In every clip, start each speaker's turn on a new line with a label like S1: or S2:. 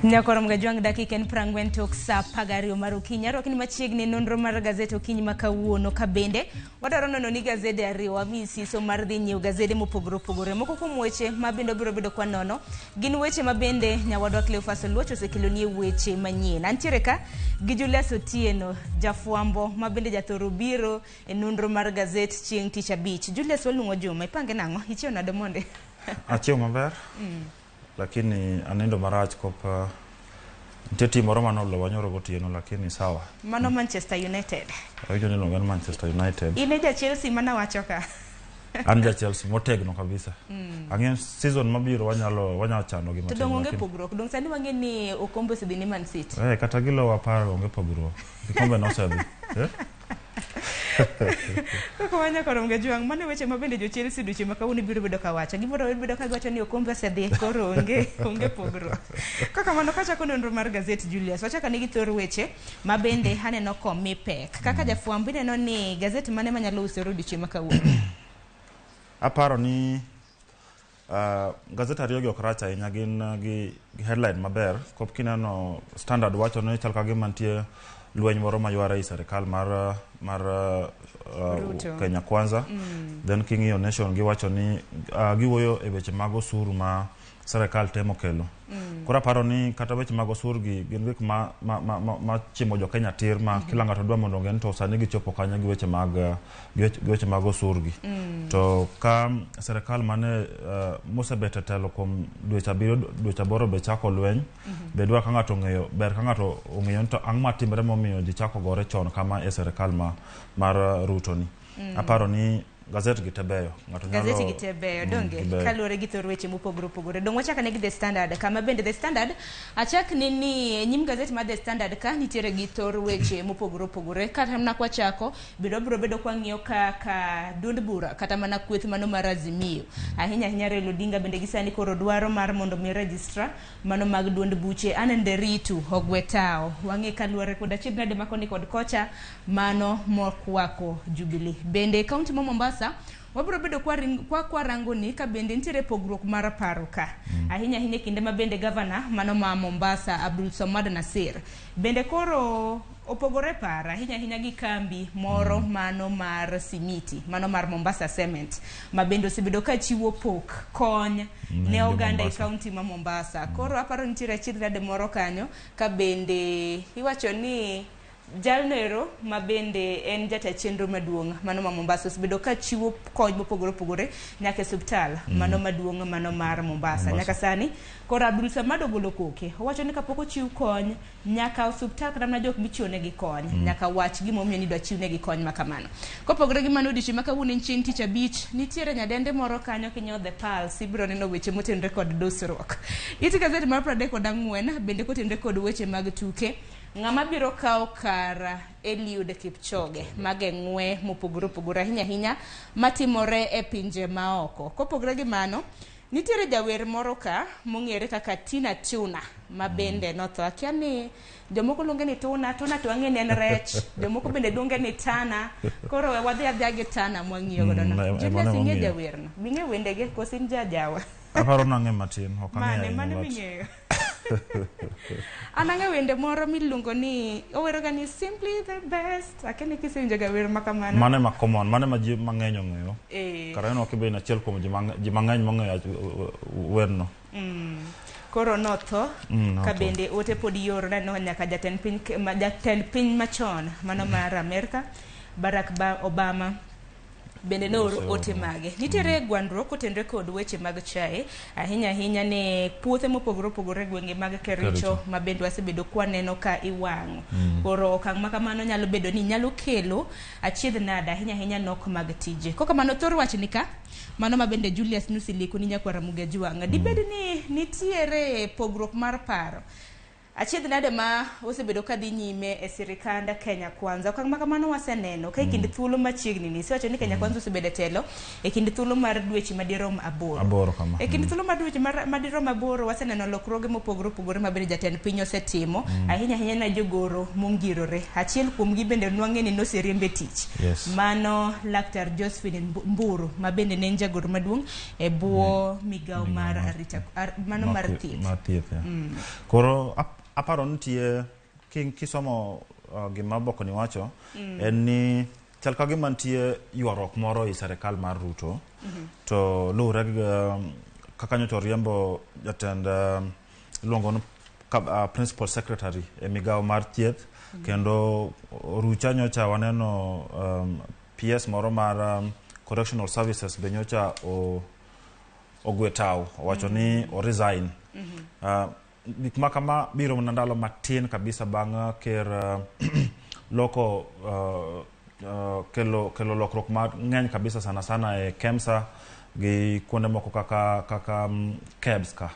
S1: Nyakoro Mgajwang' dakika en 40 tok saa 12 mar okinyi. Arwakni machiegni nonro mar gazet okinyi ma kawuono ka bende wadwaro nono ni gazede ariyo wamiyi siso mar dhi nyiewo gazede mopogore opogore. Moko kuom weche ma bende wabiro bedo kwa nono gin weche ma bende nyawadwa Cleophas Oluoch osekeloni e weche manyien. Antiere ka gi Julius Otieno, jafwambo ma bende jathoro biro e nonro mar gazet chieng' tich abich. Julius waluongo Juma, ipange nang'o? Ichiew nade monde?
S2: Achiew maber. Lakini anindo marach kop nitie team moro mane olowa nyoro gotieno lakini sawa.
S1: Mano Manchester United.
S2: Awinjo ni iluonge ni Manchester United.
S1: In e ja Chelsea mana wacho ka.
S2: An ja Chelsea motegno kabisa. Ang'e season mabiro wanyalo chano gi
S1: To
S2: matin.
S1: dong onge
S2: lakini-
S1: pogruok. Dong sani wang'e ni okombe osedhi ne Man City.
S2: Eh, kata gilowa apar onge pogruok. Kikombe nosedhi. Eh?
S1: Kaka wanya koro Mgajwang', mano e weche ma bende jo Chelsea odiochieng' ma kawuono biro bedo ka wacho. Gibiro bedo ka giwacho ni okombe osedhi, koro onge pogruok. Kaka mano kachako nonro mar gazet Julius, wachako ane gi thor weche ma bende aneno komi pek. Kaka jafwambo ineno ni gazet mane manyalo usore odiochieng' ma kawuono?
S2: Aparo ni gazet ariyo gi ok rach ahinya gin gi headline maber. Kop kineno Standard wacho ni chal ka gima nitie lweny moro mayware ei serikal mar
S1: Ruto.
S2: Kenya Kwanza. Then king'iyo Nation giwacho ni giwuoyo e weche mag osuru ma serikal temo kelo. Koro aparo ni kata weche mag osuru gi gin gik ma chimo jo Kenya tir ma kila ng'ato dwa mondo ong'e ni to sani gichopo kanyo gi weche mag gi weche mag osuru gi. To ka serikal mane mosebet e telo kuom dweche 7 dweche 8 be chako lweny be dwa ka ng'ato ong'eyo ber ka ng'ato ong'eyo ni to ang'o matimre momiyo ji chako gore chon kama e serikal ma mar Ruto ni. Aparo ni gazet gi te beyo. Ng'ato nyalo
S1: Gazeti gi te beyo, donge?
S2: Gibeyo.
S1: Kaluwore gi thor weche mopogore opogore. Dong wachak ane gi The Standard, kama bende The Standard, achak ne ni e nyim gazet mar The Standard ka nitiere gi thor weche mopogore opogore. Kata mana kwachako, bende wabiro bedo kwang'iyo kaka duond bura, kata mana kweth mano mar Azimio. Ahinya ahinya Raila Odinga bende gi sani koro dwaro mar mondo mi registrar mano mag duond buche Anne Nderitu ogwe tao. Wang'e kaluwore kod achiedh nade ma koni kod kocha mano mokwako Jubilee. Bende e kaunti ma Mombasa wabiro bedo kwa rango ni ka bende nitiere pogruok mar paro ka. Ahinya ahinya e kinde ma bende gavana mano ma Mombasa Abdul Samad Nasir bende koro opogore paro ahinya ahinya gi kambi moro mano mar simiti mano mar Mombasa Cement ma bende osebedo ka chiwo pok kony ne
S2: jo
S1: oganda e
S2: Mombasa.
S1: kaunti ma Mombasa. Koro aparo nitiere achiedh nade moro kanyo ka bende iwacho ni jalno ero ma bende en jata chenro maduong' mano ma Mombasa osebedo ka chiwo kony mopogore opogore nyaka e osiptal mano maduong' mano mar Mombasa.
S2: Mombasa.
S1: Nyaka sani koro Abdul Samad ogolo koke owacho ni kapok ochiw kony nyaka osiptal kata mana jok michiwo negi kony nyaka wach gimomiyo ni idwa chiw negi kony ma kamano. Kopogore gi mano odiochieng' ma kawuono en chieng' tich abich nitiere nyadende moro kanyo kinyiewo The Pulse ibiro neno weche motenore kod dusruok. It gazet mar 34 bende kotenore kod weche mag tuke ng'ama biro kawo kar Eliud Kipchoge mago e ng'we mopogore opogore ahinya ahinya matimore e pinje maoko. Kopogore gi mano nitiere jawer moro ka mong'ere kaka Tina Tuna ma bende notho. Akia ni jomoko luonge ni Tuna, Tuna to ang'e ni en rech, jomoko bende luonge ni Tana. Koro we wadhi adhiya gi Tana mwang'iyo godo no.
S2: Ema
S1: Julius
S2: ne
S1: ing'e
S2: wang'iyo.
S1: jawerno? Bing'e wendege koso in jajawa?
S2: Aparo nang'e matin, ok ang'e
S1: Mane,
S2: ahinya
S1: mane ming'eyo? An ang'e wende moro miluongo ni oweroga ni simply the best. Akia ni kisewinjo ga wer ma kamano.
S2: Mano ema common, mano ema ji mang'eny ong'eyo. Kara ineno kibe in achiel kuom ji mang'eny mong'eyo werno.
S1: Koro notho
S2: Notho.
S1: ka bende ote pod ioro naneno nyaka jatend piny machon mano mar Amerka Barack Obama bende nooro ote mage. Nitiere gwandruok kotenore kod weche mag chae ahinya ahinya ne puothe mopogore opogore e gwenge mag Kericho
S2: Kericho.
S1: ma bende wasebedo kwaneno ka iwang'o. Koro okang' ma kamano nyalo bedo ni nyalo kelo achiedh nade ahinya ahinya nok mag tije. Kokamano thor wach ni ka mano ma bende Julius Nusiliko ni nyakwar Ramogi Ajwang'. Dibed ni nitiere pogruok mar paro. Achiedh nade ma osebedo ka dhi nyime e sirikand Kenya Kwanza. Okang' ma kamano waseneno ka e kind thuolo machiegni ni isewacho ni Kenya Kwanza osebedo e telo e kind thuolo mar dweche madirom 8.
S2: 8 kama.
S1: E kind thuolo mar dweche madirom 8 waseneno lokruoge mopogore opogore ma bende jatend piny osetimo, ahinya ahinya na jogoro mongirore. Achiel kuomgi bende nwang'e ni noseriemb e tich. Mano Laktar Josephine Mburu ma bende ne en jagoro maduong' e bwo migawo mar arita mano mar thieth.
S2: Mar thieth. Koro aparo ni nitie kisomo gima oboke ni wacho en ni chal ka gima nitie ywaruok moro e sirikal mar Ruto to luwore gi kaka nyocha oriembo jatend iluongo ni principal secretary e migawo mar thieth kendo rucha nyocha waneno PS moro mar correctional services be nyocha ogwe tao owacho ni o resign. Gik ma kama biro mana ndalo matin kabisa bang' ker loko kelo lokruok mang'eny kabisa sana sana e KEMSA gi kuonde moko kaka KEBS ka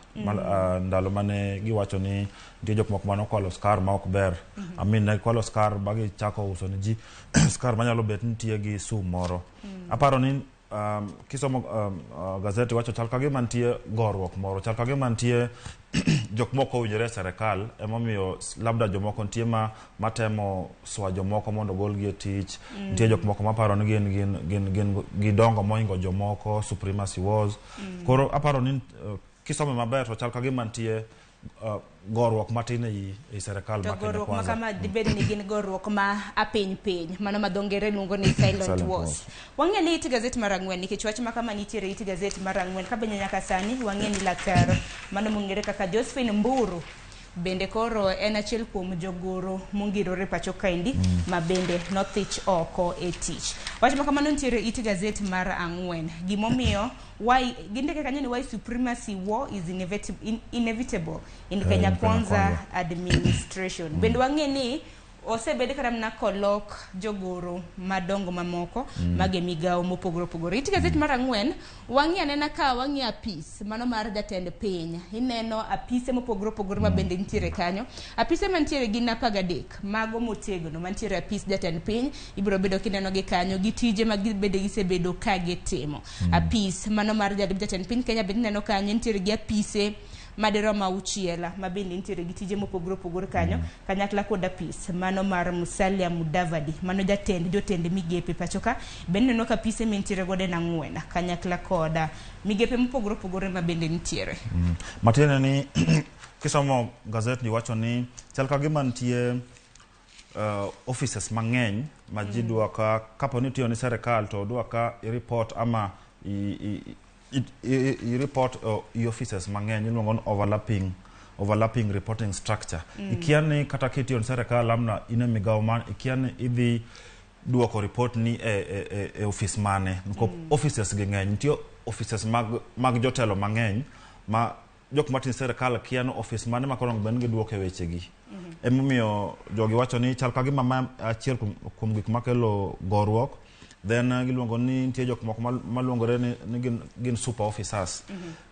S2: ndalo mane giwacho ni nitie jok moko mane okwalo skar ma ok ber. I mean ne gikwalo skar ba gichako uso ne ji skar manyalo bet ni nitie gi sum moro. Aparo ni kisomo gazeti wacho chal ka gima nitie goruok moro, chal ka gima nitie jok moko owinjore e sirikal, emomiyo labda jomoko nitie matemo swa jomoko mondo ogolgi e tich. Nitie jok moko maparo ni gin gidongo mohingo jomoko, supremacy wars. Koro aparo ni kisome maber to chal ka gima nitie goruok matin ei sirikal
S1: To
S2: ma Kenya
S1: goruok ma
S2: Kwanza.
S1: kama dibed ni gin goruok ma apiny piny, mano ma dho ngere luongo ni silent
S2: Silent
S1: wars.
S2: wars.
S1: Wang'e ni it gazet mar 4 nikech wach ma kama nitiere it gazet mar 4 ka bende nyaka sani wang'e ni laktar mano mong'ere kaka Josephine Mburu bende koro en achiel kuom jogoro mongirore pacho kaendi ma bende nothich oko e tich. Wach ma kamano nitiere it gazet mar 4. Gimomiyo why gindike kanyo ni why supremacy war is inevitable in Kenya
S2: in Kenya
S1: Kwanza
S2: Kwanza.
S1: administration. Bende wang'e ni osebed kata mana kolok jogoro madongo mamoko mage migawo mopogore opogore. It gazet mar 4 wang'i anena ka wang'i apis mano mar jatend piny. Ineno apise mopogore opogore ma bende nitiere kanyo. Apise mantiere gin 13 mago motegno mantiere apis jatend piny ibiro bedo kineno gi kanyo gi tije ma bende gisebedo ka gitimo. Apis mano mar jalup jatend piny Kenya bende ineno kanyo nitiere gi apise madirom 6 ma bende nitiere gi tije mopogore opogore kanyo kanyakla kod apis mano mar Musalia Mudavadi mano jatend jotend migepe pacho ka bende ineno ka apise mantiere godo en 4 kanyakla kod migepe mopogore opogore ma bende nitiere.
S2: Matiende ni kisomo gazet ni wacho ni chal ka gima nitie offices mang'eny ma ji dwa ka kapo ni itiyo ni sirikal to dwa ka i report ama i report i offices mang'eny iluongo ni overlapping reporting structure. Ikia ni kata kitiyo ni sirikal amna in e migawo man ikia ni idhi duoko report ni e office mane. Nikop offices gi ng'eny, nitie offices mag jotelo mang'eny ma jok matiyo sirikal kia ni office mane ma koro onego bed ni giduoke wechegi. Emomiyo jogi wacho ni chal ka gima ma achiel kuom gik makelo goruok. Then giluongo ni nitie jok moko maluongore ni gin super officers.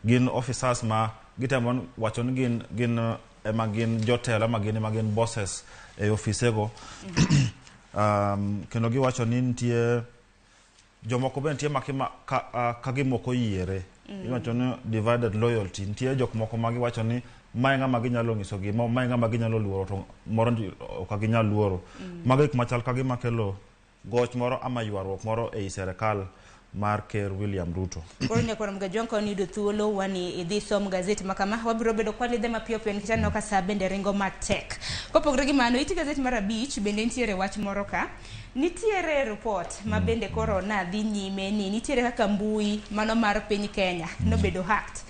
S2: Gin officers ma gitemo wacho ni gin ema gin jotelo ama gin ema gin bosses e ofisego. Kendo giwacho ni nitie jomoko be nitie ka gimoko yiere. Iwacho ni divided loyalty. Nitie jok moko ma giwacho ni mae ng'ama ginyalo nyiso gi, mae ng'ama ginyalo luoro to moro ok ginyal luoro. Mago gik machal ka gima kelo goch moro ama ywaruok moro ei sirikal mar Ker William Ruto.
S1: Koro nyakwar Mgajwang' ka waniyudo thuolo wani idhi som gazet ma kama wabiro bedo kwalidhe mapiyo piyo nikech aneno ka sa bende ringo matek. Kopogore gi mano, it gazet mar 5 bende nitiere wach moro ka. Nitiere report ma bende koro nadhi nyime ni nitiere kaka mbui mano mar piny Kenya nobedo hacked.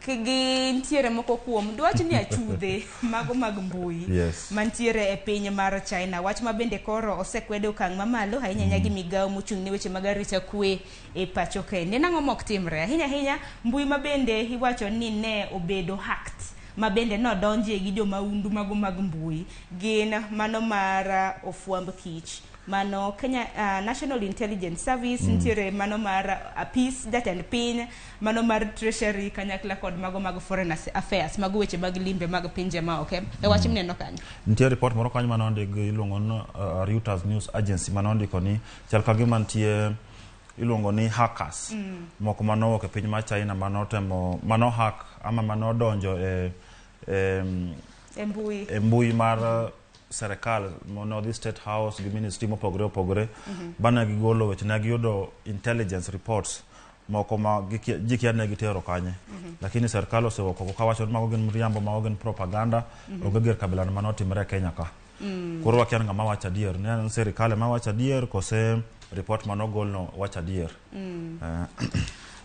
S1: Gi nitiere moko kuom dwach ni achudhe mago mag mbui mantiere e piny mar China. Wach ma bende koro osekwede okang' mamalo ahinya ahinya gi migawo mochung' ne weche mag arita kwe e pacho kae. En ang'o mok timre? Ahinya ahinya mbui ma bende iwacho ni ne obedo hacked ma bende nodonje gi jomaundu mago mag mbui gin mano mar ofwamb kich. Mano Kenya National Intelligence Service, nitiere mano mar apis jatend piny, mano mar Treasury kanyakla kod mago mag Foreign Affairs, mago weche mag limbe mag pinje maoko. E wach mineno kanyo.
S2: Nitie report moro kanyo manondik gi iluongo ni Reuters News Agency manondiko ni chal ka gima nitie iluongo ni hackers moko manowuok e piny mar China manotemo mano hack ama manodonjo e
S1: E mbui.
S2: E mbui mar serikal monodhi State House gi ministry mopogore opogore. Bane gigolo weche, ne giyudo intelligence reports moko ma ji kia ne gitero kanye, lakini serikal osewuok oko kawacho ni mago gin mriambo, mago gin propaganda, onge gir kabilano manotimore e Kenya ka. Koro wakia ni ng'ama wacho adier, ne en serikal ema wacho adier kose report manogolno wacho adier.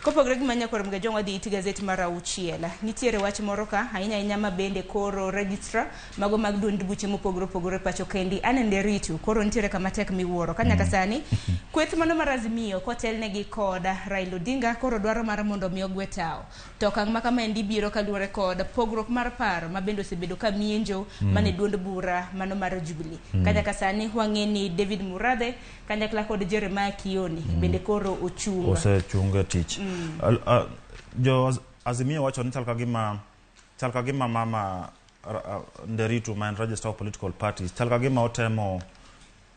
S1: Kopogore gi manya koro Mgajong wadhi it gazet mar 6. Nitiere wach moro ka ahinya ahinya ma bende koro registrar mago mag duond buche mopogore opogore pacho kendi Anne Nderitu koro nitiere kama tek miwuoro ka nyaka sani kweth mano mar Azimio kotelnegi kod Raila Odinga koro dwaro mar mondo mi ogwe tawo. To okang' ma kamaendi biro kaluwore kod pogruok mar paro ma bende osebedo ka mienjo mane duond bura mano mar Jubilee. Ka nyaka sani wang'e ni David Murathe kanyakla kod Jeremiah Kioni bende koro ochung.
S2: Osechung e tich. Jo Azimio wacho ni chal ka gima mama Nderitu ma en registrar of political parties chal ka gima otemo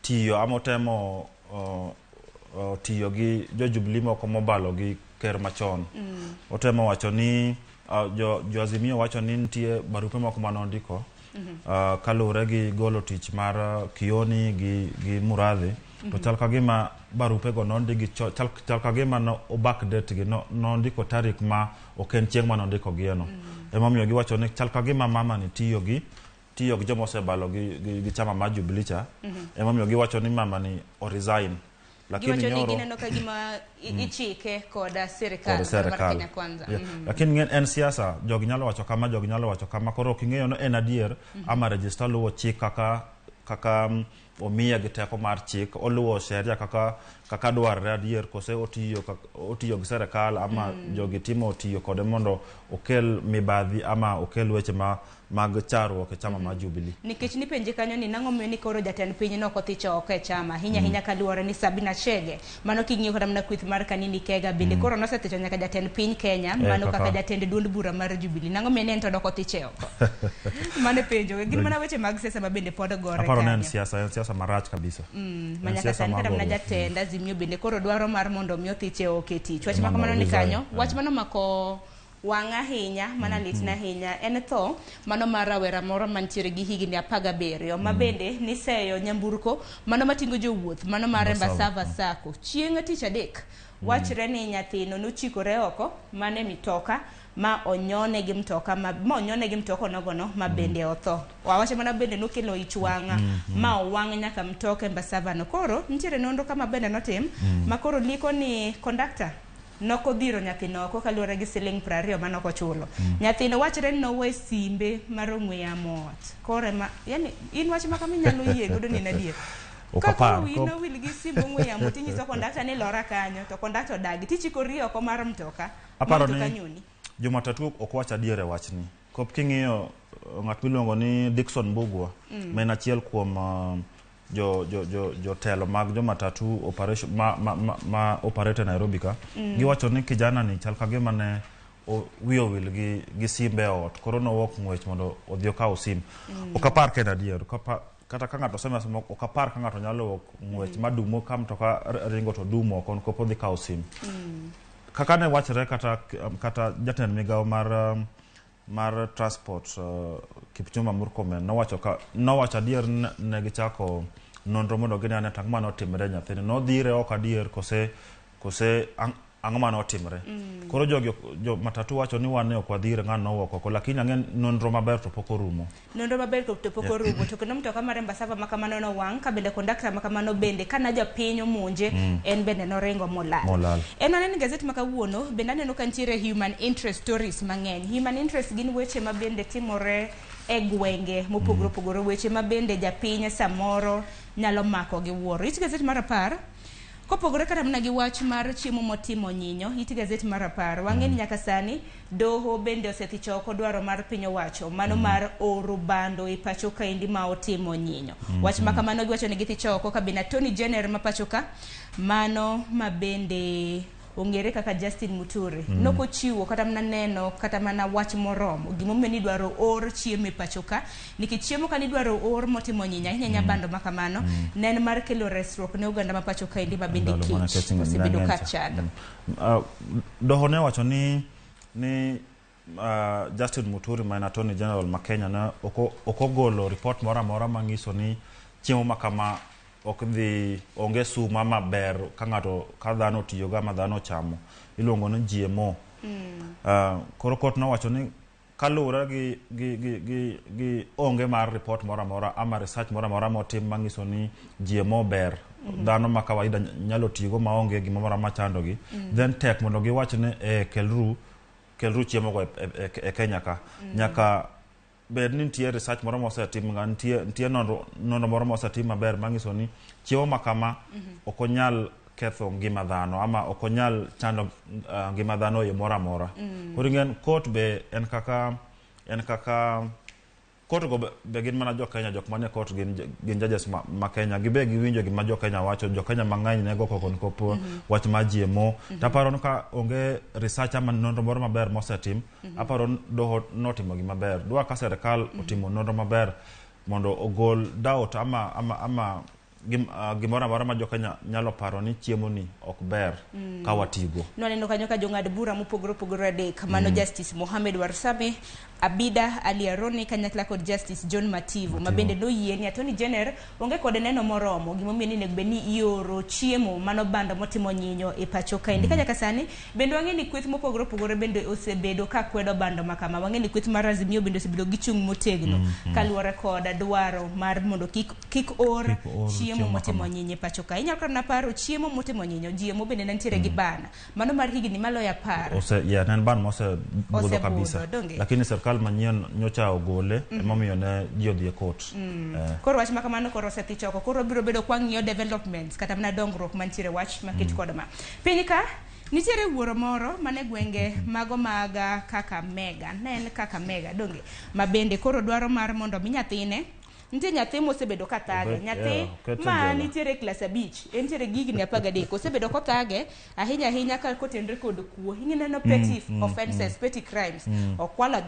S2: tiyo ama otemo tiyo gi jo Jubilee moko mobalo gi ker machon. Otemo wacho ni jo Azimio wacho ni nitie barupe moko manondiko kaluwore gi golo tich mar Kioni gi Murathe to chal ka gima barupego nondik gi chal ka gima no o backdate gi no, nondiko tarik ma ok en chieng' manondiko gieno. Emomiyo giwacho ni chal ka gima mama ni tiyo gi joma osebalo gi chama mar Jubilee cha. Emomiyo giwacho ni mama ni o resign. Lakini
S1: Giwacho ni
S2: nyoro
S1: gineno ka gima ichike kod sirikal
S2: kod
S1: mano mar
S2: serikal.
S1: Kenya Kwanza.
S2: Yeah. Lakini en siasa, jogi nyalo wacho kama, jogi nyalo wacho kama, koro ok ing'eyo ni en adier ama registrar luwo chik kaka omiye gi teko mar chik, oluwo sheria kaka dwarre adier, kose otiyo gi serikal ama jogi timo tiyo kode mondo okel mibadhi ama okel weche ma mag charuok e chama mar Jubilee.
S1: Nikech nipenje kanyo ni nang'o miyo ni koro jatend piny no ok othicho oko e chama ahinya ahinya kaluwore ni Sabina Chege mano king'iyo kata mana kweth mar Kanini Kega bende koro nosethicho nyaka jatend piny Kenya mano kaka jatend duond bura mar Jubilee, nang'o miyo ni en to dok othiche oko? Mano e penjo, gin mana weche mag siasa ma bende pod gore
S2: Aparo ni en
S1: kanyo.
S2: siasa, en siasa marach kabisa.
S1: Ma
S2: En
S1: nyaka
S2: siasa
S1: sani kata mana
S2: mar goruok.
S1: jatend Azimio bende koro dwaro mar mondo mi othiche oko e tich. Wach ma
S2: Mondo
S1: kamano ni
S2: resign,
S1: kanyo, wach mano mako wang' ahinya mana litna ahinya en tho mano mar rawera moro mantiere gi higni 17 ma bende niseyo nyamburko mano mating'o jowuoth mano mar
S2: Embasava.
S1: Embasava Sacco chieng' tich adek. Wachre ni nyathino nochikore oko mane mitoka ma onyone gi mtoka ma onyone gi mtoka onogono ma bende otho. Wawacho mana bende nokelo ich wang' ma owang' nyaka mtoka Embasava no. Koro nitiere nonro kama bende notim ma koro liko ni kondakta nokodhiro nyathino oko kaluwore gi siling 20 manokochulo nyathino. Wachre ni nowe simbe mar ong'we yamo ot koro ema yani in wach ma kama inyalo yie godo ni en adier
S2: Ok
S1: ka koro
S2: apar,
S1: wiyi nowil gi simb ong'we yamo tinyiso kondakta ni lora kanyo to kondakta odagi tichikori oko mar mtoka ma
S2: Aparo
S1: mtoka
S2: ni
S1: nyoni.
S2: Jomatatu ok wach adier e wachni. Kop king'iyo ng'at miluongo ni Dickson Mbugua ma en achiel kuom jo jotelo mag jomatatu operation ma operate e Nairobi ka, giwacho ni kijana ni chal ka gima ne wiye owil gi simbe e ot, koro nowuok ng'wech mondo odhi okaw sim. Ok apar ka en adier. Kata ka ng'ato seme asema, ok apar ka ng'ato nyalo wuok ng'wech madumo ka mtoka ringo to dumo oko kopo odhi kawo sim. Kaka ne wachre kata jatend migawo mar transport Kipchumba Murkomen nowacho adier ne gichako nonro mondo gine ane to ang'o mane otimre nyathini nodhire oko adier kose ang'o mane otimre. Koro jogi jo matatu wacho ni wan ne ok wadhire, ng'ano nowuok oko, lakini ang'e nonro maber to pok orumo.
S1: Nonro maber to pok orumo, to kendo mtoka mar Embasava ma kamano nowang' ka bende kondakta ma kamano bende kana japiny omonje en bende noringo molal.
S2: Molal.
S1: En aneno gazet ma kawuono bende aneno ka nitiere human interest stories mang'eny. Human interest gin weche ma bende timore e gwenge mopogore opogore, weche ma bende japiny samoro nyalo mako gi wuoro. It gazet mar 10. Kopogore kata mana gi wach mar chiemo motimo nyinyo, it gazet mar Rapar, wang'e ni nyaka sani doho bende osethicho oko dwaro mar piny owacho mano mar oro bando e pacho kaendi ma otimo nyinyo. Wach ma kamano giwacho ni githicho oko ka bende Attorney General ma pacho ka mano ma bende ong'ere kaka Justin Muturi nokochiwo kata mana neno kata mana wach moromo gimomiyo ni idwaro or chiemo e pacho ka, nikech chiemo ka nidwaro or motimo nyinyo ahinya ahinya bando ma kamano ne en mar kelo resruok ne oganda ma pacho kaendi ma bende
S2: Ndalo mana
S1: kech
S2: kech ng'eny
S1: osebedo ka
S2: cha.
S1: chando.
S2: Doho ne owacho ni Justin Muturi ma en Attorney General ma Kenya ne ok ogolo report moro amora manyiso ni chiemo ma kama ok dhi onge suma maber ka ng'ato ka dhano otiyogo ama dhano ochamo iluongo ni GMO. Koro court nowacho ni kaluwore gi onge mar report moro amora ama research moro amora motim manyiso ni GMO ber dhano ma kawaida nyalo tiyogo maonge gimoro amora machandogi, then tek mondo giwach ni kelru chiemo go e Kenya ka. Nyaka bed ni nitie research moro mosetim nga nitie nonro moro mosetim maber manyiso ni chiemo ma kama ok onyal ketho ngima dhano ama ok onyal chando ngima dhano e yo moro amora. Koro ing'en court be en kaka court go be gin mana jo Kenya, jok manie court gin judges ma Kenya, gibe giwinjo gima jo Kenya wacho. Jo Kenya mang'eny ne go koko nikop wach mar GMO. Taparo ni ka onge research ama nonro moro maber mosetim, aparo ni doho notimo gima ber. Dwa ka serikal otimo nonro maber mondo ogol doubt ama gimoro amora ma jo Kenya nyalo paro ni chiemo ni ok ber ka watigo.
S1: Nwaneno kanyo ka jong'ad bura mopogore opogore adek, mano Justice Mohamed Warsame, Abida Ali Aroni kanyakla kod Justice John Mativo, ma bende noyie ni Attorney General onge kod neno moromo gimomiyo ni onego bed ni ioro chiemo mano bando motimo nyinyo e pacho kaendi. Ka nyaka sani bende wang'e ni kweth mopogore opogore bende osebedo ka kwedo bando ma kama. Wang'e ni kweth mar Azimio bende osebedo gi chung' motegno kaluwore kod dwaro mar mondo kik or
S2: Kik or
S1: chiemo
S2: chiemo ma
S1: motimo
S2: kama.
S1: nyinyo e pacho ka. Inyalo kata mana paro chiemo motimo nyinyo, GMO bende ne nitiere gi ban mano mar higni maloyo 10.
S2: Ose yeah, ne en ban mosebudho
S1: Osebudho,
S2: kabisa.
S1: Donge?
S2: Lakini sirkal manyien nyocha ogole, emomiyo ne ji odhi e court.
S1: Koro wach ma kamano koro osethich oko. Koro biro bedo kwang'iyo developments kata mana dongruok mantiere wach maket kod ma piny ka. Nitiere wuoro moro mane gwenge mago mag Kakamega, ne en Kakamega donge, ma bende koro dwaro mar mondo mi nyathine, nitie nyathi mosebedo ka thage, nyathi
S2: yeah, okete
S1: ma
S2: jela.
S1: nitiere e klas 5, entiere gi higni 13, osebedo kothage ahinya ahinya ka kotenre kod kuo. Ing'e petty offenses, petty crimes, okwalo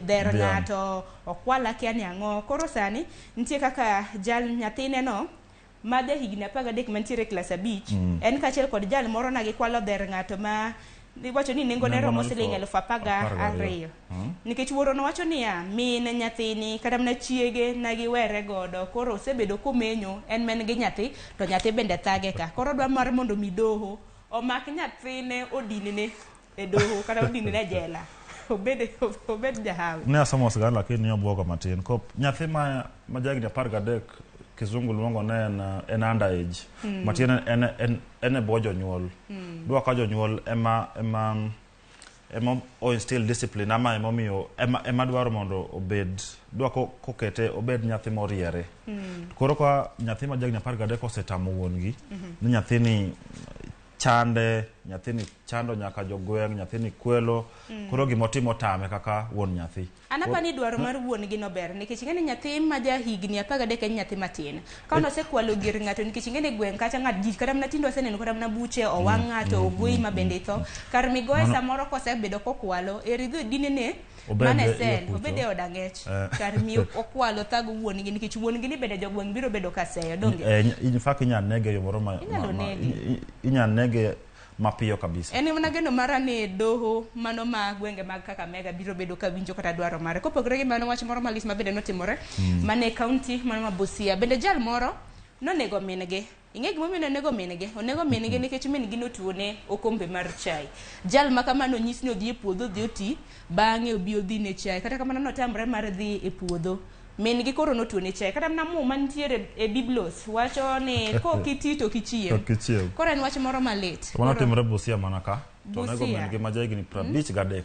S1: dher
S2: Dhiang'.
S1: ng'ato, okwalo akia ni ang'o. Koro sani nitie kaka jal nyathine no ma ja higni 13 mantiere e klas 5, en kaachiel kod jal moro na gikwalo dher ng'ato ma iwacho ni nengone
S2: Nengo
S1: romo
S2: ne
S1: siling 12,000.
S2: 12.
S1: Nikech wuoro nowacho niya min nyathini kata mana chiege na giwere godo, koro osebedo komenyo en men gi nyathi to nyathi bende thage ka. Koro odwa mar mondo mi doho omak nyathine odinne e doho kata odinne e jela, obed jahawi.
S2: Ne asomo sigana lakini ne obuogo matin. Ko nyathi ma jahigni 13 kizungu luongo ne en under age. Matiende en e bwo jonyuol. Dwa ka jonyuol ema o instill discipline ama emomiyo ema dwaro mondo obed dwa kokete obed nyathi moriere. Koro ka nyathi ma jahigni 13 osetamo wuon gi ni nyathini chande, nyathini chando nyaka jogweng', nyathini kwelo, koro gimotimo tame kaka wuon nyathi.
S1: An apa ni dwaro mar wuon gi no ber, nikech ing'e ni nyathi ma ja higni 13 en nyathi matin. Ka nosekwalo gir ng'ato, nikech ing'e ni gweng' kacha ng'at ji kata mana tinde waseneno kata mana buche owang' ng'ato ogweyi ma bende itho kar migoye. Samoro kosebedo kokwalo eri dhi dinene
S2: Obed
S1: mana e
S2: iye
S1: sel
S2: kucho.
S1: Obed e od ang'ech kar mi okwalo thago wuon gi, nikech wuon gi ni bende jogweng' biro bedo ka seyo donge.
S2: In fact inyal nege e yo moro ma,
S1: Inyalo nege.
S2: Inyal nege mapiyo kabisa.
S1: En mana geno mara ni doho mano ma gwenge mag Kakamega biro bedo ka winjo kata dwaro mare. Kopogore gi mano, wach moro malich ma bende notimore mane e kaunti mano ma Busia, bende jal moro nonego min gi. Ing'e gimomiyo nonego min gi? Onego min gi nikech min gi notuone okombe mar chai. Jal ma kamano onyis ni odhi e puodho, odhi oti, bang'e obi odhi ne chai. Kata kamano notamre mar dhi e puodho, min gi koro notuone chai. Kata mana Muma nitiere e Biblos wacho ni kok iti to ok ichiem.
S2: Ok ichiem.
S1: Koro en wach moro malit.
S2: To mano timore Busia mana ka. To onego
S1: Busia.
S2: min gi ma jahigni 53.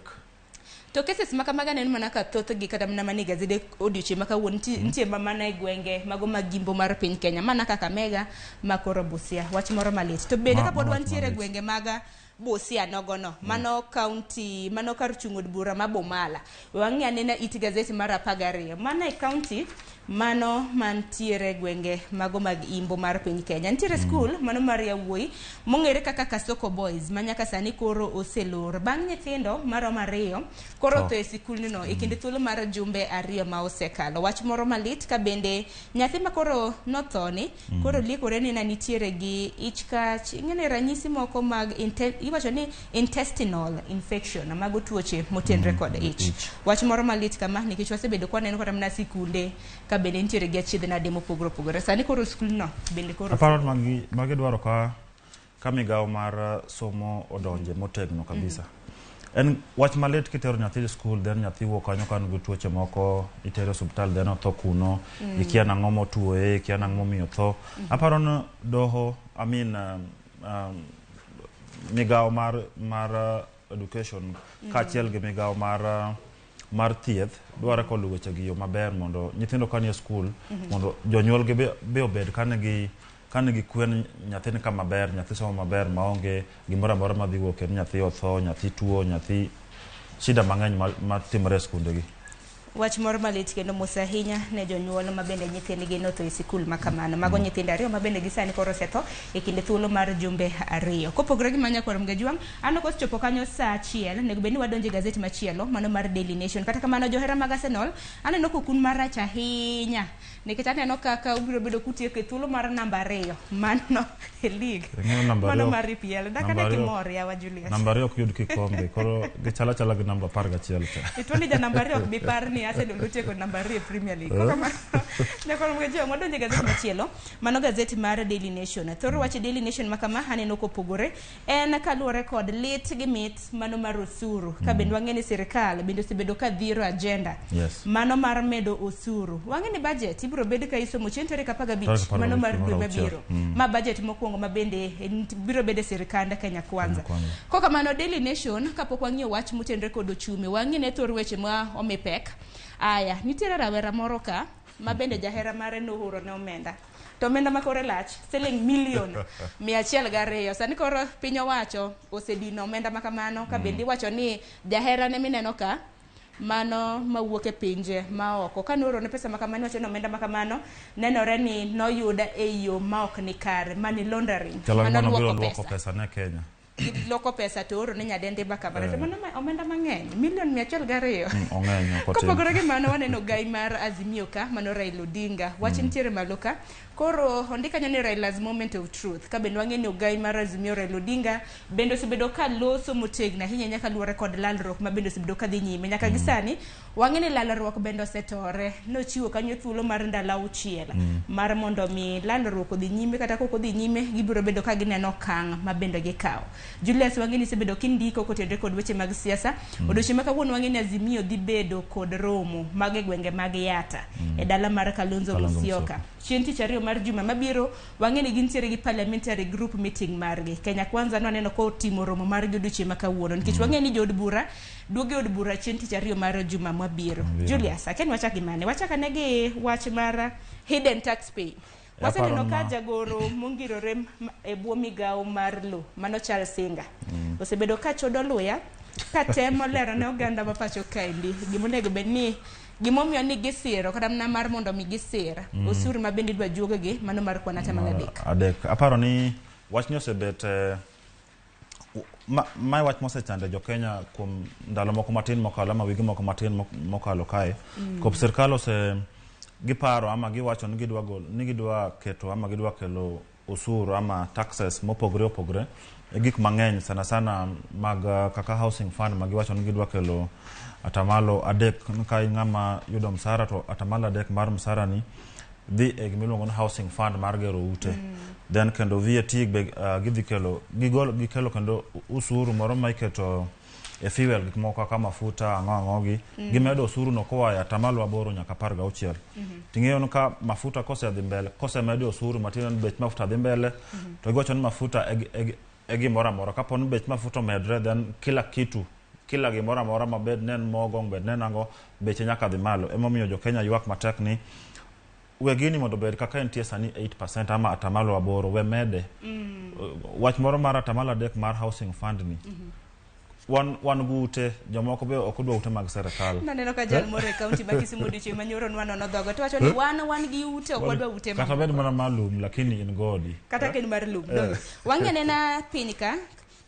S1: To cases ma kamago aneno mana ka thothgi kata mana manie gazede odiochieng' ma kawuono nitie ma mana e gwenge mago mag gimbo mar piny Kenya mana Kakamega ma koro Busia. Wach moro malit. To bende kapod
S2: Ma wach
S1: wantiere e
S2: malit.
S1: gwenge mag Busia nogono, mano county, mano kar chung' od bura ma Bomala. We wang'i anena it gazeti mar 12. Mano e county mano mantiere gwenge mago mag imbo mar piny Kenya. Nitiere skul mano mar yawuoyi mong'ere kaka Kasoko Boys ma nyaka sani koro oselor. Bang' nyithindo maromo 2 koro
S2: Tho.
S1: otho e sikulno e kinde thuolo mar jumbe 2 ma osekalo. Wach moro malit ka bende nyathi ma koro nothoni koro liekore ni na nitiere gi ich kach. Ing'eni ranyisi moko mag iwacho ni intestinal infection, mago tuoche motenre kod ich.
S2: Ich.
S1: Wach moro malit kama nikech wasebedo kwa neno kata mana sikunde ka bende nitiere gi achiedh nade mopogore opogore. Sani koro skulno bende koro
S2: Aparo ni magi dwaro ka migawo mar somo odonje motegno kabisa. En wach malit kitero nyathi e skul, then nyathi wuok kanyo ka nigi tuoche moko, itere osiptal, then otho kuno, ikia nang'o motuoye, ikia nang'o momiyo otho. Aparo ni doho, I mean, migawo mar education kaachiel gi migawo mar thieth dwaro koluwo weche gi yo maber mondo nyithindo ka nie skul mondo jonyuol gi be obed ka nigi kwe ni nyathi ni kama ber, nyathi somo maber maonge gimoro amora madhi wuok ni nyathi otho, nyathi tuo, nyathi shida mang'eny matimore e skunde gi.
S1: Wach moro malit kendo mos ahinya ne jonyuol ma bende nyithindgi notho e sikul ma kamano. Mago nyithindo 2 ma bende gisani koro osetho e kinde thuolo mar jumbe 2. Kopogore gi manya kwar Mgajwang', an ok osechopo kanyo saa 1, onego bed ni wadonjo e gazet machielo, mano mar Daily Nation. Kata kamano johera mag Arsenal, aneno kokun marach ahinya. Nikech aneno kaka ubiro bedo kutieko e thuolo mar namba 2 mano e league.
S2: Ing'eyo namba
S1: Mano
S2: 2
S1: mar EPL. Dakane
S2: namba 2
S1: kimor yawa Julius.
S2: Namba 2 ok yud kikombe, koro gichalo achala gi namba 11 cha.
S1: Ituoni ja namba 2 ok bi par ni Arsenal notieko namba 2 e Premier League. Koro kamano, nyakwar Mgajwang', wadonjo e gazet machielo, mano gazet mar Daily Nation. Thor wach Daily Nation ma kama aneno kopogore en kaluwore kod lit gi mit mano mar osuru. Ka bende wang'e ni sirikal bende osebedo ka dhiro agenda mano mar medo osuru. Wang'e ni budget ibiro bed ka isomo chieng' tarik 15
S2: Tarik
S1: mano mar
S2: 15
S1: dwe
S2: mar auchiel.
S1: mabiro. Ma budget mokwongo ma bende biro bedo e sirikand Kenya Kwanza.
S2: Kenya Kwanza.
S1: Kokamano Daily Nation kapok wang'iyo wach motenre kod ochumi, wang'i ne thor weche ma omi pek. Aya, nitiere rawera moro ka ma bende jahera mare nooro ne omenda. To omenda ma kore lach, siling milion 102. Sani koro piny owacho osedino omenda ma kamano ka bende iwacho ni jahera ne mineno ka mano mawuok e pinje maoko. Ka nooro ne pesa ma kamano, iwacho ni omenda ma kamano nenore ni noyud e yo ma ok ni kare, money laundering.
S2: Chalo
S1: Mano
S2: gima nobiro
S1: luoko
S2: luoko
S1: pesa.
S2: pesa ne Kenya.
S1: Loko pesa to oro ne nyadendi ma kamano. To mano omenda mang'eny, milion 102.
S2: Ong'eny ok otin.
S1: Kopogore gi mano waneno gai mar Azimio ka, mano Raila Odinga. Wach nitiere malo ka. Koro ondik kanyo ni Raila's moment of truth. Ka bende wang'e ni ogai mar Azimio Raila Odinga bende osebedo ka loso motegno ahinya nyaka luwore kod lalruok ma bende osebedo ka dhi nyime. Nyaka gi sani wang'e ni lalruok bende osetore. Nochiwo kanyo thuolo mar ndalo 6 mar mondo mi lalruok odhi nyime kata kok odhi nyime gibiro bedo ka gineno okang' ma bende gikawo. Julius wang'e ni isebedo kindiko kotenore kod weche mag siasa. Odiochieng' ma kawuono wang'e ni Azimio dhi bedo kod romo mag e gwenge mag Yatta e dala mar Kalonzo
S2: Kalonzo
S1: Musyoka.
S2: Musyoka.
S1: Chieng' tich ariyo mar juma mabiro wang'e ni gintiere gi parliamentary group meeting margi. Kenya Kwanza nwaneno kotimo romo margi odiochieng' ma kawuono nikech wang'e ni jood bura duogo e od bura chieng' tich ariyo mar juma mabiro.
S2: Mabiro.
S1: Julius, akia ni wachak gi mane? Wachak ane gi wach mar hidden tax pay. Waseneno
S2: Aparo
S1: ka
S2: ma-
S1: jagoro mongirore e bwo migawo mar lo mano Charles Singa osebedo ka chodo luya ka temo lero ne oganda ma pacho kaendi gimonego bed ni gimomiyo ni gisiro kata mana mar mondo mi gisir osuru ma bende idwa juog gi mano mar kwan atamalo 3.
S2: 3. Aparo ni wachni osebet mae wach mosechando jo Kenya kuom ndalo moko matin mokalo ama wige moko matin mokalo kae. Kop sirkal ose giparo ama giwacho ni gidwa gol, ni gidwa keto ama gidwa kelo osuru ama taxes mopogore opogore e gik mang'eny sana sana mag kaka housing fund ma giwacho ni gidwa kelo atamalo 3 ni ka in ng'ama yudo msara to atamalo 3 mar msara ni dhi e gimiluongo ni housing fund mar gero ute. Then kendo VAT be gidhi kelo gigolo gikelo kendo usuru moro ma iketo e fuel gik moko kaka mafuta ang'o ang'o gi gimedo osuru no koa e atamalo 8 nyaka 16. Ting'eyo ni ka mafuta kosedhi mbele kosemedi osuru matiende ni bech mafuta dhi mbele to giwacho ni mafuta e gimoro amora kapo ni bech mafuta omedre then kila kitu kila gimoro amora mabed ne en mogo, bed ne en ang'o, beche nyaka dhi malo. Emomiyo jo Kenya ywak matek ni we gini mondo obed kaka entie sani 8% ama atamalo 8, we mede. Wach moro mar atamalo 3 mar housing fund ni. Wan gi ute, jomoko be ok odwa ute mag sirikal.
S1: Naneno ka jal moro e kaunti ma Kisumu odiochieng' manyoro nwanono dhoge to wacho ni wan gi ute, ok wadwa ute
S2: Kata bed mana mar lum, lakini in godi.
S1: Kata ka en mar lum. Donge. Wang'i anena piny ka,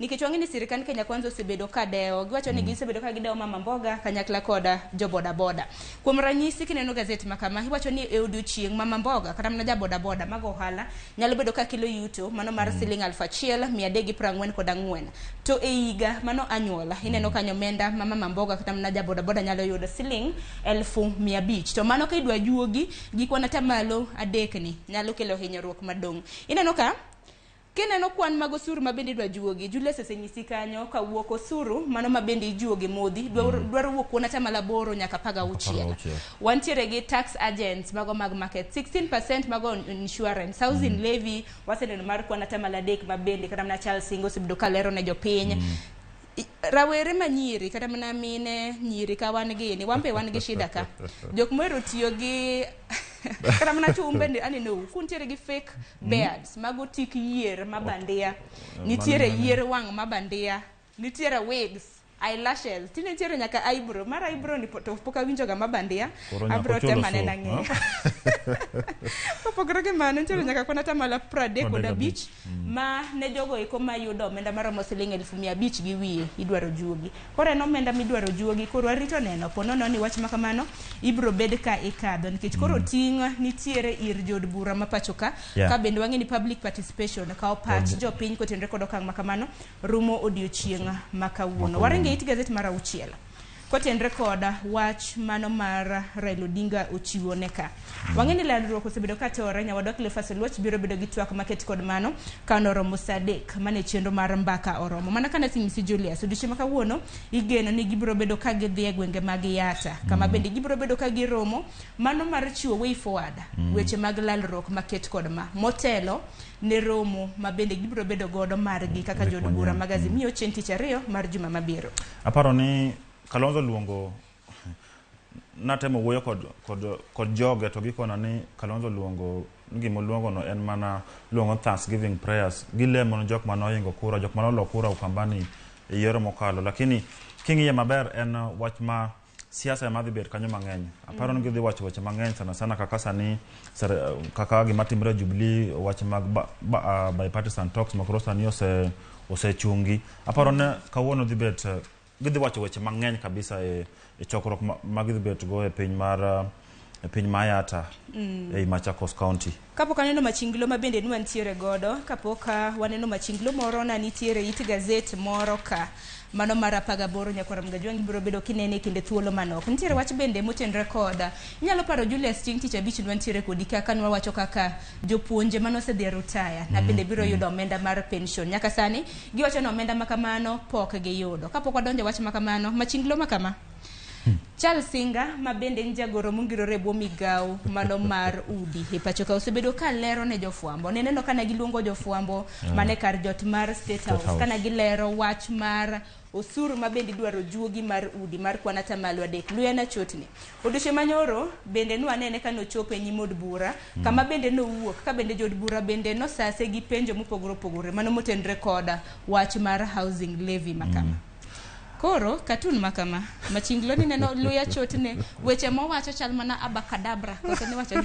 S1: nikech wang'e ni sirikand Kenya Kwanza osebedo ka dewo. Giwacho ni gisebedo ka gidewo mama mboga kanyakla koda jo boda boda. Kuom ranyisi kineno gazet ma kama, iwacho ni e odiochieng' mama mboga kata mana ja boda boda mago ohala nyalo bedo ka kelo yuto mano mar siling 1344. To e higa mano anyuola, ineno kanyo omenda ma mama mboga kata mana ja boda boda nyalo yudo siling 500,000. To mano ka idwa juogi gi kwan atamalo 3 ni nyalo kelo hinyruok madong'. Ineno ka kineno kwan mag osuru ma bende idwa juogi, Julius osenyisi kanyo ka wuok osuru mano ma bende ijuogi modhi dwaro wuok kuon atamalo 8 nyaka 16. Wantiere gi tax agents mago mag market 16% mago insurance, housing levy waseneno mar kwan atamalo 3 ma bende kata mana Charles Singo osebedo ka lero ne jopiny. Rawere manyiri kata mana mine nyiri ka wan gini, wan be wan gi shida ka. Jok mohero tiyo gi kata mana chumbe aneno kuntiere gi fake beards mago tik yier ma bandia, nitiere yier wang' ma bandia, nitiere wigs, eyelashes, tinde nitiere nyaka eyebrow. Mar eyebrow ni to pok awinjo ga ma bandia, abro temo anena ng'eyo. Kopogore gi mano, nitiere nyaka kwan atamalo 35 ma ne jogo eko mayudo omenda maromo siling 500,000 gi wiye idwaro juogi. Koro en omenda midwaro juogi, koro warito neno po nono ni wach ma kamano ibro bed ka ikadho, nikech koro ting' nitiere ir jood bura ma pacho ka, ka bende wang'e ni public participation kawo pach jopiny kotenore kod okang' ma kamano rumo odiochieng' ma kawuono. Waringo e it gazet mar 6 kotenre kod wach mano mar Raila Odinga ochiwo ne ka. Wang'e ni landruok osebedo ka tore, nyawadwa Cleophas Oluoch biro bedo gi twak maket kod mano ka noromo saa 3 mane chenro mar mbaka oromo. Mana ka nasenyisi Julius, odiochieng' ma kawuono igeno ni gibiro bedo ka gidhi e gwenge mag Yatta, kama bende gibiro bedo ka giromo mano mar chiwo way forward, weche mag lalruok maket kod ma motelo ne romo ma bende gibiro bedo godo margi kaka jood bura mag Azimio chieng' tich ariyo mar juma mabiro.
S2: Aparo ni Kalonzo luongo, natemo wuoyo kod joge to gikona ni Kalonzo luongo gima oluongo no en mana luongo Thanksgiving prayers, gilemo ne jok mane ohingo kura, jok mane olo kura Ukambani e yiero mokalo. Lakini king'iye maber en wach ma siasa ema dhi bet kanyo mang'eny. Aparo ni gidhi wacho weche mang'eny sana sana kaka sani kaka gima timre Jubilee, wach mag bipartisan talks ma koro sani osechungi. Aparo ni kawuono dhi bet gidhi wacho weche mang'eny kabisa e chokruok ma gidhi bet go e piny mar e piny Mayata ei Machakos County.
S1: Kapok aneno machinglo ma bende nwantiere godo, kapok waneno machinglo moro na nitiere it gazet moro ka mano mar 18 nyakwar Mgajwang' biro bedo kinene kinde thuolo manok. Nitiere wach bende motenre koda. Inyalo paro Julius chieng' tich abich nwantiere kodi kaka nwawacho kaka jopuonje manosedhi e rutaya na bende biro yudo omenda mar pension. Nyaka sani giwacho ni omenda ma kamano pok giyudo. Kapok wadonjo wach ma kamano, machinglo ma kama. Charles Singa ma bende en jagoro mongirore e bwo migawo mano mar udi e pacho ka osebedo ka lero ne jofwambo. Neneno kana giluongo jofwambo mane kar jot mar State House kana gilero wach mar osuru ma bende idwaro juogi mar udi mar kwan atamalo 3. Luya na chotni. Odiochieng' manyoro bende nwanene ka nochopo e nyim od bura kama bende nowuok ka bende jood bura bende nosase gi penjo mopogore opogore mano motenre koda wach mar housing levy ma kama. Koro katun makama machinglo ni neno luya chotne weche mowacho chal mana abakadabra koso ni wacho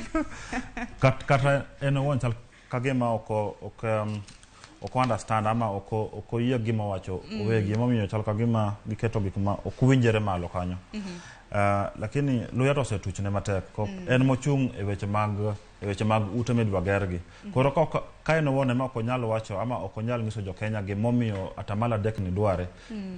S2: kata en owuon chal kagima ok understand ama ok oyie gima owacho owegi, emomiyo chal kagima giketo gik ma ok winjre malo kanyo. Lakini luya to osetuchne matek. En mochung' e weche mag ute midwa gergi. Koro ka en owuon ema ok onyal wacho ama ok onyal nyiso jo Kenya gimomiyo atamalo 3 ni dware,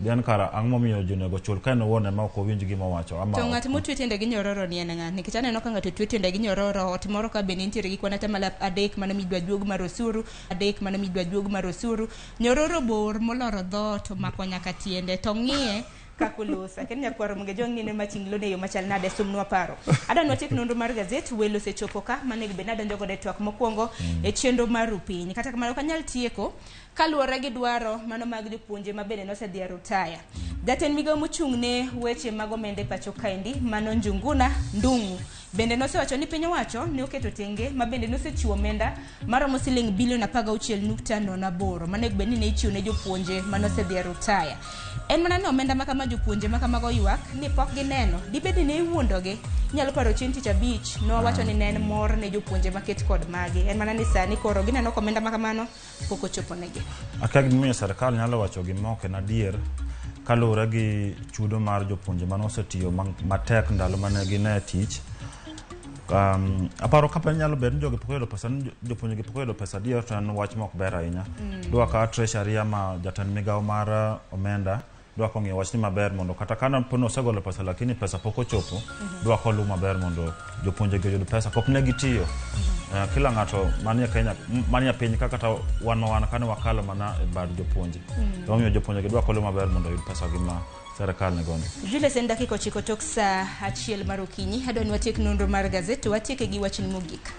S2: then kara ang' momiyo ji onego chul ka en owuon ema ok owinj gima owacho ama
S1: to ng'at motwe tiende gi nyororo ni en ng'a? Nikech aneno ka ng'ato twe tiende gi nyororo ot moro ka bende nitiere gi kwan atamalo 3 mano midwa juog mar osuru, 3 mano midwa juog mar osuru. Nyororo bor moloro dhoot omako nyaka tiende to ng'iye kakolosa. Kendo nyakwaro Mgajwang' nene machinglo ne yo machal nade sumnwa paro. Adwa nwatiek nonro mar gazet, welo osechopo ka manego bed nadonjo godo e twak mokwongo e chenro mar Rupiny. Kata kamano ok anyal tieko kaluwore gi dwaro mano mag jopuonje ma bende nosedhi e rutaya. Jatend migao mochung' ne weche mag omenda e pacho kaendi mano Njuguna Ndung'u bende nosewacho ni piny owacho ne oketo tenge ma bende nosechiwo omenda maromo siling bilion 16.08 manego bed ni ne ichiwo ne jopuonje manosedhi e rutaya. En mana ni omenda ma kama jopuonje ma kamago ywak ni pok gineno dibed ni ne iwuondogi. Inyalo paro chieng' tich abich nowacho ni ne en mor ne jopuonje maket kod magi. En mana ni sani koro gineno ka omenda ma kamano pok ochopo negi.
S2: Akia gimomiyo sirkal nyalo wacho gima ok en adier kaluwore gi chudo mar jopuonje mane osetiyo matek ndalo mane gin e tich. Aparo ka nyalo bedo ni jogi pok oyudo pesa ni jopuonje gi pok oyudo pesa adier to en wach mok ber ahinya. Dwa ka treasury ama jatend migawo mar omenda dwa kong'iyo wachni maber mondo kata ka po ni osegolo pesa lakini pesa pok ochopo dwa koluw maber mondo jopuonje gi oyud pesa pok ne gitiyo. Kila ng'ato manie Kenya manie piny ka kata wan ma wan kane wakalo mana e bad jopuonje. Emomiyo jopuonje gi dwa koluw maber mondo oyud pesa gi ma serikal nigodo.
S1: Julius en dakika 9 tok saa 1 mar okinyi. Adwa ni watiek nonro mar gazet to watieke gi wachni mogik.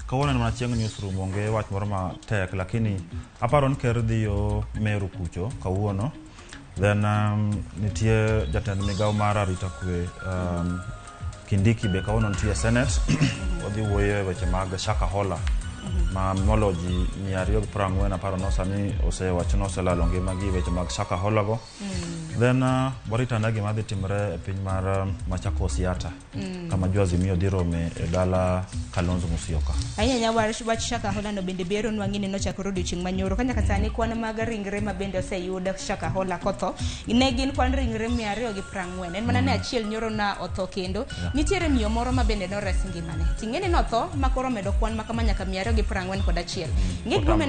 S2: Kawuono en mana chieng' newsroom onge wach moro matek lakini aparo ni ker dhi yo Meru kucho kawuono. Then nitie jatend migawo mar arita kwe Kindiki be kawuono nitie e Senate. Odhi wuoyo e weche mag Shakahola ma molo ji 240 aparo no sani osewacho ni oselalo ngimagi e weche mag Shakahola go. Then warito ane gima dhi timore e piny mar Machakos Yatta kama jo Azimio dhi rome e dala Kalonzo Musyoka.
S1: Ahinya ahinya wach Shakahola no bende bero nwang'i ni nochakore odiochieng' manyoro ka nyaka sani kwan mag ringre ma bende oseyud Shakahola kotho ne gin kwan ringre 240 en mana ni achiel nyoro na otho kendo nitiere miyo moro ma bende nores ngimane ting'e ni notho ma koro omedo kwan ma kama nyaka 241. Ing'e gimomiyo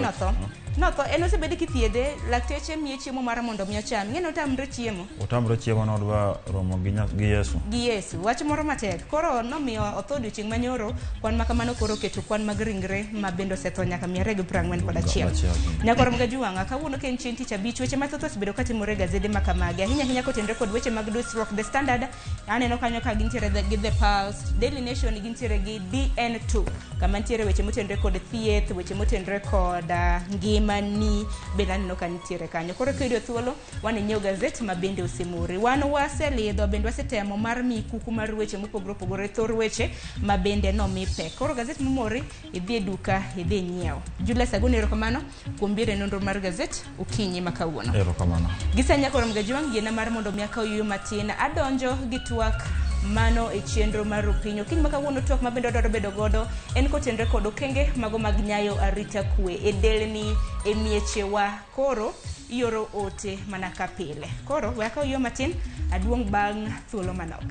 S1: notho en osebed kithiedhe lakteche miye chiemo mar mondo mi ocham ing'e ni otamre chiemo.
S2: Otamre chiemo nodwa romo gi Yesu.
S1: Gi Yesu wach moro matek koro nomiyo otho odiochieng' manyoro kwan ma kamano koro oketo kwan mag ringre ma bende osetho nyaka 241. Nyakoro Mgajuwang'a kawuono ka en chieng' tich abich weche mathoth osebedo katimore e gazede ma kamagi ahinya ahinya kotenore kod weche mag dusruok. The Standard aneno kanyo ka gintiere gi The Pulse, Daily Nation gintiere gi DN2 kama nitiere weche motenore kod thieth, weche motenore kod ngimani bende aneno ka nitiere kanyo. Koro kiyudo thuolo wan inyiew gazet ma bende osemori. Wan waselidho bende wasetemo mar miyi kuku mar weche mopogore opogore thor weche ma bende nomi pek. Koro gazet momori idhi e duka idhi inyiew. Julius Agoni erokamano kuom biro e nonro mar gazet okinyi ma kawuono.
S2: Erokamano.
S1: Gisani Nyakoro Mgajuwang' yiena mar mondo mi akaw yueyo matin adonjo gi twak mano e chenro mar Rupiny. Okinyi ma kawuono twak ma bende wadwaro bedo godo en kotenore kod okenge mago mag nyayo arita kwe e delni e miechewa. Koro ioro ote mana ka pile. Koro we akaw yueyo matin aduong' bang' thuolo manok.